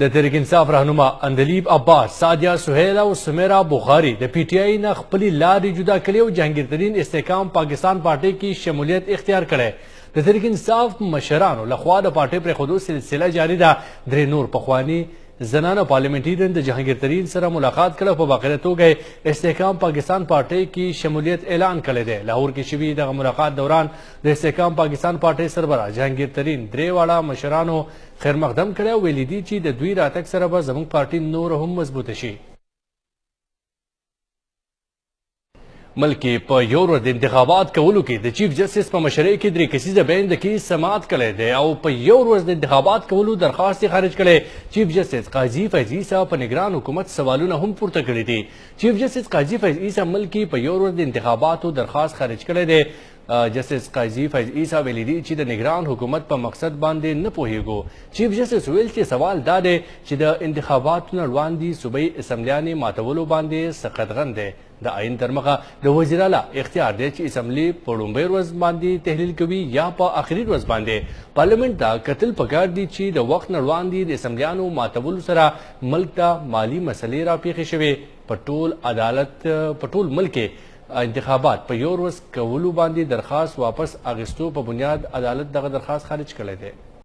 د تحریک انصاف رهنما اندلیب عباس، سعدیه سهیل او سمیرا بخاري د پي ټي آی نه خپلې لارې جدا کړې او جهانګیر ترین استحکام پاکستان پارټۍ کې شمولیت اختیار کړی. د تحریک انصاف مشرانو لخوا د پارټۍ پرېښودو سلسله جاري ده. درې نور پخواني زنانه پارلیمنټریان د جهانګیر ترین سره ملاقات کړی او په باقاعده توګه یې استحکام پاکستان پارټۍ کې شمولیت اعلان کړی دی. لاهور کې شوي دغه ملاقات دوران د استحکام پاکستان پارټۍ سربراه جهانګیر ترین درې واړه مشرانو خیر مقدم کړی او ویلي دي چې د دوی راتګ سره به زموږ پارټي نور هم مضبوطه شي. ملک کې په یو ورځ د انتخابات کولو کې د چیف جسټس په مشرۍ کې درې کسیزه بین د کیس سماعت کړی دی او په یو ورځ د انتخابات کولو درخواست یې خارج کړی. چیف جسټس قاضي فیض عیسی په نګران حکومت سوالونه هم پورته کړي دي. چیف جسټس قاضي فیض عیسی ملک کې په یو ورځ د انتخاباتو درخواست خارج کړی دی. جسټس قاضي فیض عیسی ویلي دي چې د نګران حکومت په مقصد باندې نه پوهیږو. چیف جسټس ویل چې سوال دا دی چې د انتخاباتو نه وړاندې صوبایي اسمبلیانې ماتولو باندې څه قدغن دی. د آئین تر مخه د وزیر اعلی اختیار دی چې اسمبلی په لومړۍ ورځ باندې تحلیل کوي یا په آخري ورځ باندې. پارلیمنټ ته کتل پکار دي چې د وخت نه وړاندې د اسمبلیانو ماتولو سره ملک ته مالي مسلې راپېښې شوې. په ټول عدالت په ټول ملک کې انتخابات په یو ورځ کولو باندې درخواست واپس اخیستو په بنیاد عدالت دغه درخواست خارج کړی دی.